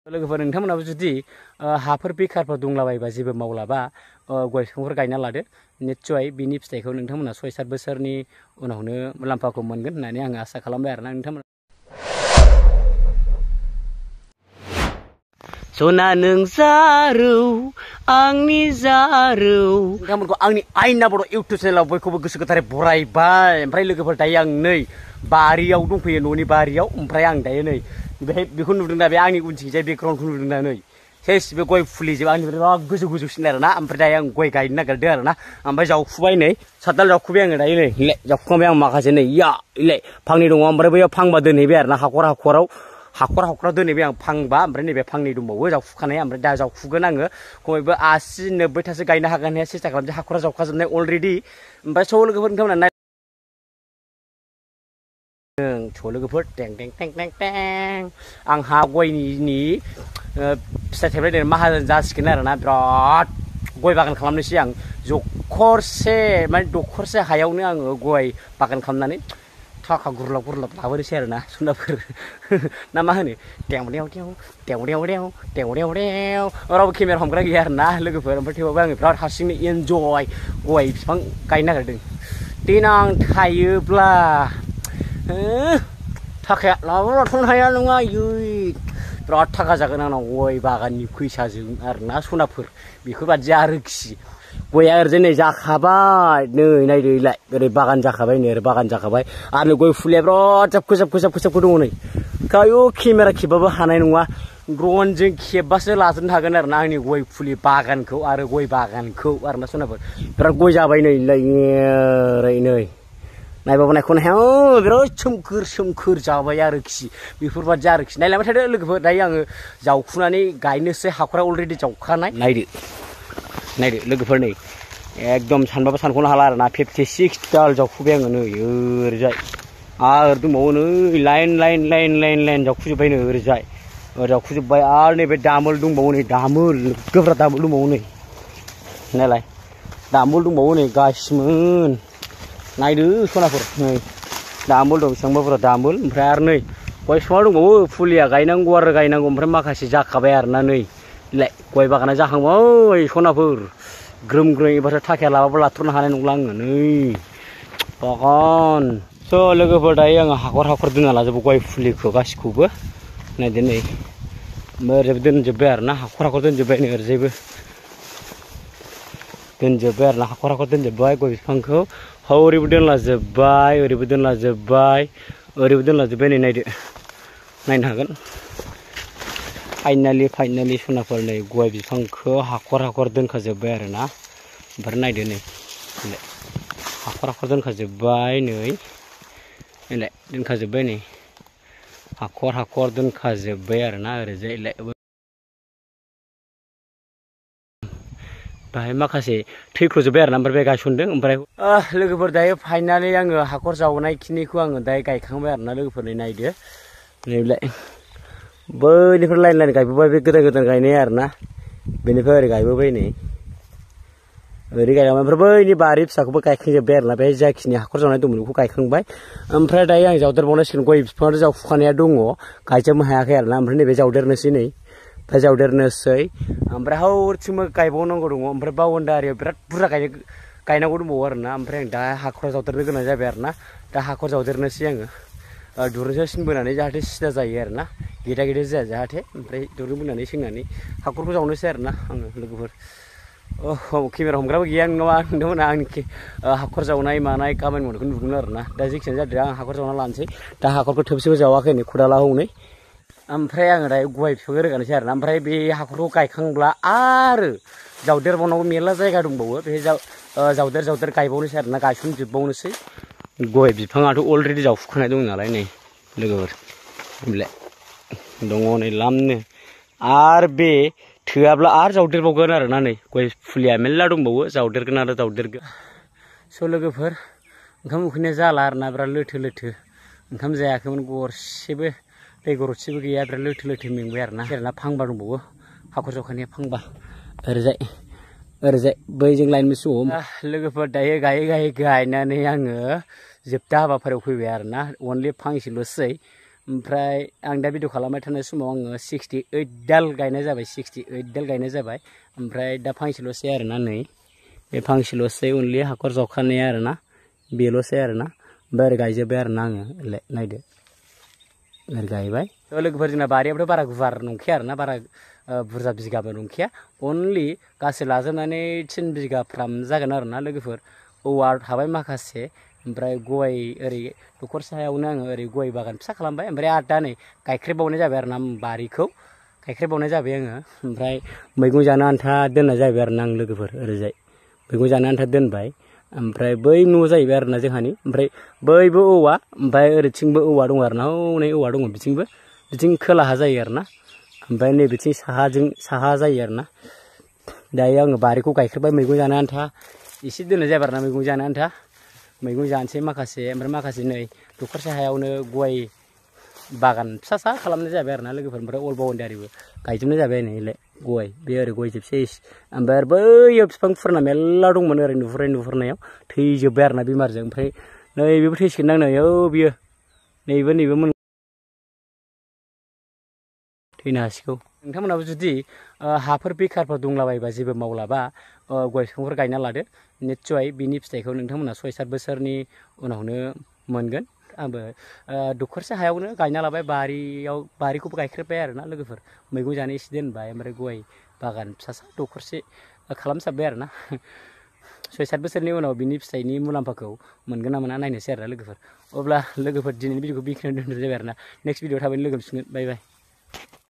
लोगोफोर नोंथांमोनाबो जुदि हाफोर बेखारफोर दंलाबायोबा जेबो मावलाबा गय बिफांफोर गायना लादो निस्सय बिनि फिथाइखौ नोंथांमोना 6-7 बोसोरनि उनावनो मुलाम्फाखौ मोनगोन होननानै आं आसा खालामबाय आरोना नोंथांमोना सना नों जारौ आंनि जारौ नोंथांमोनखौ आंनि आइना बर' इउटुब चेनेलाव बयखौबो गोसो गोथारै बरायबाय ओमफ्राय लोगोफोर दायो आं नै बारियाव दंफैयो न'नि बारियाव ओमफ्राय आं दायो नै बेहाय बेखौ नुदों दा बे आंनि उनथिंजाय बेकग्राउन्डखौ नुदों दा नै सेस बे गय फुलिजों आंनि बिराद गोजौ-गोजौसिन आरोना ओमफ्राय दायो आं गय गायनो नागिरदों आरोना ओमफ्राय जावखुबाय नै सातदाल जावखुबाय आङो दायो नै जावखुखांबाय आं माखासे नै फांनै दङ ओमफ्राय बैयाव फांबा दोनहैबाय आरोना हाखर दोनहैबाय आं फांबा ओमफ्राय नैबे फांनै दंबावो जावखुखानाया ओमफ्राय दा जावखुगोन आङो खमैबो 80-90 थासो गायनो हागोन होनना सेस्था खालामसै हाखरा जावखाजोबनाय अलरेडि ओमफ्राय स' लोगोफोर नोंथांमोना लोगोफोर टें टें टें टें टें आंहा गयनि फिथाइ थायबाय माहाजोन जासिगोन आरोना बिराद गय बागान खालामनोसै आं जखरसे माने दखरसे हायावनो आङो गय बागान खालामनानै थाखा गुरलाब लाबोनोसै आरोना सनाफोर ना मा होनो रावबो केमेरा हमग्रा गैया आरोना लोगोफोर ओमफ्राय थेवबाबो आङो बिराद हारसिंनो इन्जय गय बिफां गायनो नागिरदों देनां थायोब्ला थाखाया लाथ'नो हाया नङा बिराद थाखा जागोन आंनाव गय बागाननि फैसाजों आरोना सनाफोर बेफोरबादि आरोखि गया ओरैजाय नै जाखाबाय नै नायदोलाय ओरै बागान जाखाबाय नै ओरै बागान जाखाबाय आरो गय फुलिया बिराद जाबखो दङ नै गायो केमेरा खेबबाबो हानाय नङा ड्रनजों खेबबासो लाजोबनो हागोन आरोना आंनि गय फुलि बागानखौ आरो गय बागानखौ आरोना सनाफोर बिराद गय जाबाय नै नै नायबाबो नायख'नो हाया बिराद सोमखोर जाबाय आरोखि बेफोरबादि आरोखि नायलांबाय थादो लोगोफोर दायो आङो जावखुनानै गायनोसै हाखरा अलरेडि जावखानाय नायदो लोगोफोर नै एकदम सानबाबो सानख'नो हाला आरोना 56 दाल जावखुबाय आङो नै ओरैजाय आरो दंबावो नै लाइन जावखुजोब्बाय नै ओरैजाय जावखुजोब्बाय आरो नैबे दामोल दंबावो नै दामोल गोब्रा दामोल दंबावो नै नायलाय दामोल दंबावो नै गासिमोन नायदो सनाफोर नै दामोल दं बेसेबांबा बुरजा दामोल ओमफ्राय आरो नै गय बिफाङा दंबावो फुलिया गायनांगौ ओमफ्राय माखासे जाखाबाय आरोना नै गय बागाना जाखांबाय सनाफोर ग्रोम एबारसो थाखाया लाबाबो लाथ्र'नो हानाय नंला आङो नै बागान स' लोगोफोर दायो आङो हाखर दोनना लाजोबो गय फुलिखौ गासिखौबो नायदो नै ओरैबो दोनजोब्बाय आरोना हाखर दोनजोब्बाय नै ओरैजायबो दोनजोब्बाय आरोना हाखर दोनजोब्बाय गय बिफांखौ ओरैबो दोनलाजोब्बाय नै नायदो नायनो हागोन फाइनालि सनाफोर नै गय बिफांखौ हाखर दोनखाजोब्बाय आरोना ओमफ्राय नायदो नै हाखर दोनखाजोब्बाय नै दोनखाजोब्बाय नै हाखर दोनखाजोब्बाय आरोना ओरैजाय बाहाय माखासे थैख्र'जोब्बाय आरोना ओमफ्राय बे गायसनदों ओमफ्राय लोगोफोर दायो फाइनालि आङो हाखर जावनाय खिनिखौ आङो दायो गायखांबाय आरोना लोगोफोर नायदो नैलाय बैनिफ्राय लाइन गायबोबाय बे गोदान गायनाय आरोना बेनिफ्राय ओरै गायबोबाय नै ओरै गायलांबाय ओमफ्राय बैनि बारि फिसाखौबो गायखांजोब्बाय आरोना बे जाखिनि हाखर जावनाय दंमोन बेखौ गायखांबाय ओमफ्राय दायो आं जावदेरबावनांसिगोन गय बिफाङाथ' जावफुखानाया दङ गायजोबनो हायाखै आरोना ओमफ्राय नैबे जावदेरनोसै ओमफ्राय हौरथिंबो गायबावनांगौ दङ ओमफ्राय बाउन्डारियाव बिराद बुरजा गायनांगौ दंबावो आरोना ओमफ्राय आं दा हाखराव जावदेरनो गोनां जाबाय आरोना दा हाखर जावदेरनोसै आङो दुरुंजों सिन बोनानै जाहाथे सिदा जायो आरोना गेदा जाया जाहाथे ओमफ्राय दुरुं बोनानै सोंनानै हाखरखौ जावनोसै आरोना आङो लोगोफोर केमेरा हमग्राबो गैया नोंथांमोना आंनि हाखर जावनाय मानाय खामानि मावनायखौ नुगोन आरोना दा जेखियानो जादों आं हाखर जावना लानोसै दा हाखरखौ थोबसेबो जावाखै नै खदाला हनै ओमफ्राय आङो दायो गय बिफांखौ रोगानोसै आरोना ओमफ्राय बे हाखरखौ गायखांब्ला आरो जावदेरबावनांगौ मेरला जायगा दंबावो बे जावदेर गायबावनोसै आरोना गायसनजोबबावनोसै गय बिफाङाथ' अलरेडि जावफुखानाय दं नालाय नै लोगोफोर दङ नै लामनो आरो बे थोआब्ला आरो जावदेरबावगोन आरोना नै गय फुलिया मेरला दंबावो जावदेरगोन स' लोगोफोर ओंखाम उखैनाया जाला आरोना बिराद लोथो ओंखाम जायाखैमोन गरसेबो दै गरदसेबो गैया बिराद लोथो मेंबाय आरोना फांबा दंबावो हाखर जावखानाया फांबा ओरैजाय बैजों लाइन मोनसे दङ लोगोफोर दायो गायै गायनानै आङो जोबथा हाबाफारियाव फैबाय आरोना अनलि फांसेल'सै ओमफ्राय आं दा भिडिअ खालामबाय थानाय समाव आङो 68 दाल गायनाय जाबाय 68 दाल गायनाय जाबाय ओमफ्राय दा फांसेल'सै आरोना नै बे फांसेल'सै अनलि हाखर जावखानाया आरोना बेल'सै आरोना ओमफ्राय ओरै गायजोब्बाय आरोना आङो नायदो ओरै गायबाय लोगोफोर जोंना बारियाबोथ' बारा गुवार नंखाया आरोना बारा बुरजा बिगाबो नंखाया अनलि गासै लाजोबनानै 3 बिगाफ्राम जागोन आरोना लोगोफोर औवा थाबाय माखासे ओमफ्राय गय ओरै दखरसे हायावनो आङो ओरै गय बागान फिसा खालामबाय ओमफ्राय आरो दा नै गायख्रेबावनाय जाबाय आरोना बारिखौ गायख्रेबावनाय जाबाय आङो ओमफ्राय मैगं जानो आन्था दोननाय जाबाय आरोना आं लोगोफोर ओरैजाय मैगं जानो आन्था दोनबाय ओमफ्राय बै न' जाहैबाय आरोना जोंहानि ओमफ्राय बैबो औवा ओमफ्राय ओरैथिंबो औवा दं आरोना हनै औवा दङ बिथिं खोलाहा जायो आरोना ओमफ्राय नैबेथिं साहा जायो आरोना दायो आङो बारिखौ गायख्रेबाय मैगं जानो आन्था एसे दोननाय जाबाय आरोना मैगं जानो आन्था मैगं जानोसै माखासे ओमफ्राय माखासे नै दखरसे हायावनो गय बागान फिसा खालामनाय जाबाय आरोना लोगोफोर ओमफ्राय अल बाउन्डारिबो गायजोबनाय जाबाय नैलाय गय बे ओरै गय जोबसै ओमफ्राय बैयाव बिफां फुरना मेरला दंमोन ओरै नुहुरनायाव थैजोब्बाय आरोना बेमारजों ओमफ्राय नैबेबो थैसिगोन आं नै बियो नैबो मोन थैनो हासिगौ नोंथांमोनाबो जुदि हाफोर बेखारफोर दंलाबायोबा जेबो मावलाबा गय बिफांफोर गायना लादो निस्सय बिनि फिथाइखौ नोंथांमोना 6-7 बोसोरनि उनावनो मोनगोन आंबो दखरसे हायावनो गायना लाबाय बारिखौबो गायख्रेबबाय आरोना लोगोफोर मैगं जानो एसे दोनबाय ओमफ्राय गय बागान फिसा दखरसे खालामसाबबाय आरोना 6-7 बोसोरनि उनाव बिनि फिथाइनि मुलाम्फाखौ मोनगोन ना मोना नायनोसै आरोना लोगोफोर अब्ला लोगोफोर दिनैनि भिडिअखौ बेखिनियावनो दोनथ'नाय जाबाय आरोना नेक्स्ट भिडिअ थाबैनो लोगो मोनसिगोन बाय बाय